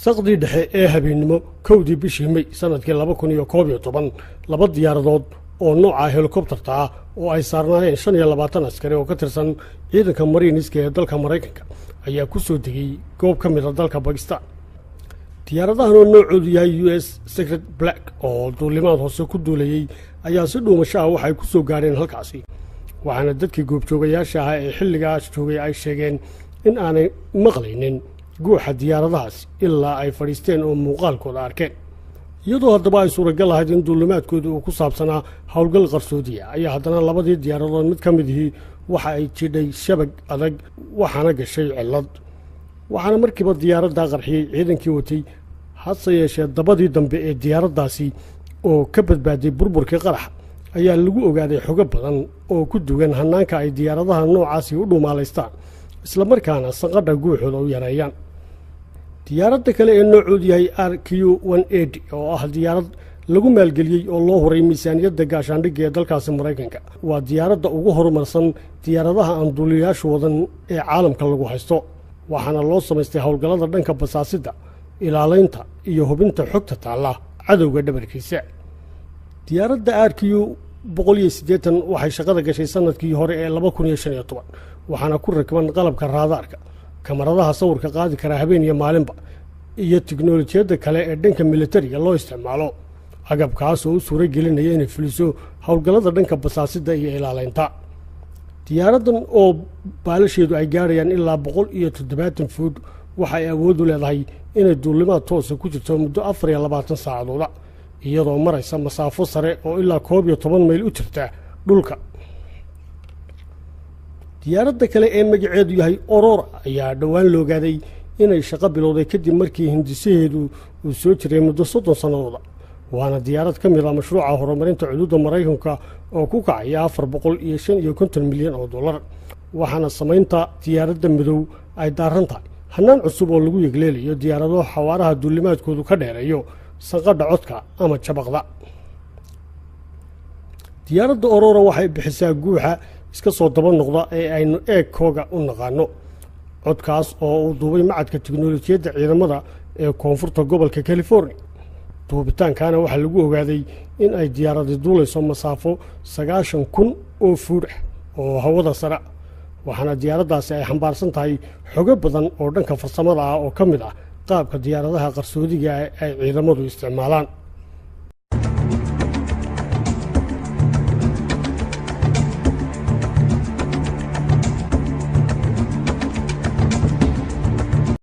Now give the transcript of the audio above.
Saqdii dhexe ee habeennimo 1dii bishii May sanadkii 2011, laba diyaaradood oo nooca helikobtarta ah oo ay saarnaayeen 25 askari oo ka tirsan ciidanka Mariiniska ee dalka Maraykanka ayaa ku soo degay goob ka mid ah dalka Bakistan. Diyaaradahan oo noocoodu yahay US Secret Black oo duulimaad hoose ku duulayey ayaa si dhuumasho ah waxay ku soo gaadheen halkaasi, waxaana dadkii goobjoogayaasha ahaa ee xilligaas joogay ay sheegeen in aanay maqlaynin guuxa diyaaradahaas ilaa ay fadhiisteen oo muuqaalkooda arkeen. Iyadoo haddaba ay suuragal ahayd in duulimaadkooda uu ku saabsanaa howlgal qarsoodiya, ayaa haddana labadii diyaaradood mid ka mid ihii waxa ay jidhay shabag adag, waxaana gashay cillad, waxaana markiiba diyaaraddaa qarxiyey ciidankii watay. Hase yeeshee, dabadii dambe ee diyaaraddaasi oo ka badbaaday burburkii qaraxa ayaa lagu ogaaday xogo badan oo ku dugan hannaanka ay diyaaradaha noocaasi u dhuumaalaystaan, islamarkaana sanqadha guuxooda u yareeyaan. Diyaaradda kale ee noocoodu yahay RQ 180 oo ah diyaarad lagu maalgeliyey oo loo huray miisaaniyadda gaashaandhigga ee dalkaasi Maraykanka, waa diyaaradda ugu horumarsan diyaaradaha aan duuliyayaashu wadan ee caalamka lagu haysto, waxaana loo samaystay howlgallada dhanka basaasidda, ilaalaynta iyo hubinta xogta taalla cadowga dhabarkiisa. Diyaaradda RQ 180 waxay shaqada gashay sanadkii hore ee 2015, waxaana ku rakban qalabka raadaarka, kamaradaha sawirka qaadi karaa habeen iyo maalinba, iyo tiknolojiyadda kale ee dhanka militariga loo isticmaalo, agabkaas oo u suuro gelinaya inay fuliso howlgallada dhanka basaasidda iyo ilaalaynta. Diyaaraddan oo baalasheedu ay gaadhayaan ilaa 170 fuud waxa ay awood u leedahay inay duulimaad toosa ku jirto muddo 24 saacadooda, iyadoo maraysa masaafo sare oo ilaa 11 mayl u jirta dhulka. Diyaaradda kale ee magaceedu yahay Aurora ayaa dhowaan la ogaaday inay shaqo bilowday kadib markii hindisaheedu uu soo jiray muddo 30 sannadooda, waana diyaarad ka mid ah mashruuca horumarinta cuduudda Maraykanka oo ku kacaya 455 milyan oo dollar, waxaana samaynta diyaaradda madow ay daaran tahay hannaan cusub oo lagu yegleelayo diyaarado xawaaraha duulimaadkoodu ka dheereeyo sanqadha codka ama jabaqda. Diyaaradda Aurora waxay bixisaa guuxa iska soo daba noqda ee aynu eekooga u naqaano, codkaas oo uu duubay macadka tiknolojiyadda ciidamada ee koonfurta gobolka California. Duubitaankaana waxaa lagu ogaaday in ay diyaaradi duulayso masaafo 90,000 oo fuudh ah oo hawada sare, waxaana diyaaraddaasi ay xambaarsan tahay xogo badan oo dhanka farsamada ah oo ka mid ah qaabka diyaaradaha qarsoodiga ay ciidamadu isticmaalaan.